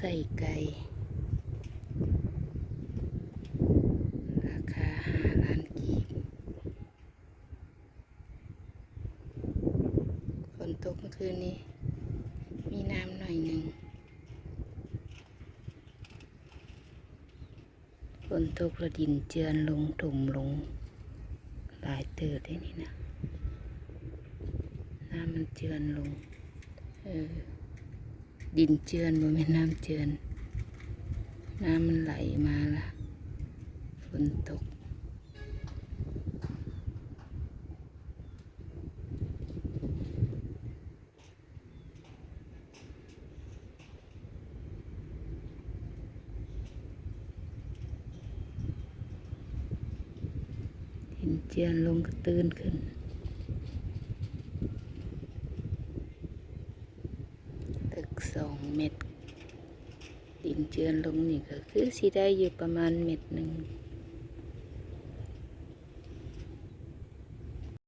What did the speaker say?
ໃສ່ໄກ່ ລາຄາຫ້າລ້ານກີບ. ຝົນຕົກເມື່ອຄືນນີ້ ມີນ້ຳໜ້ອຍໜຶ່ງ. ຝົນຕົກແລ້ວດິນເຈື່ອນລົງ ຖົມລົງຫຼາຍເຕີບເດ້ນີ້ນະ. ນ້ຳມັນເຈື່ອນລົງ ເອີ ດິນເຈື່ອນ ບໍ່ແມ່ນນ້ຳເຈື່ອນ. ນ້ຳມັນໄຫຼມາລະ ຝົນຕົກ. ດິນເຈື່ອນລົງກະຕື້ນຂຶ້ນ ເລິກສອງແມັດ. ດິນເຈື່ອນລົງນີ້ກະຄືຊິໄດ້ຢູ່ປະມານແມັດໜຶ່ງ.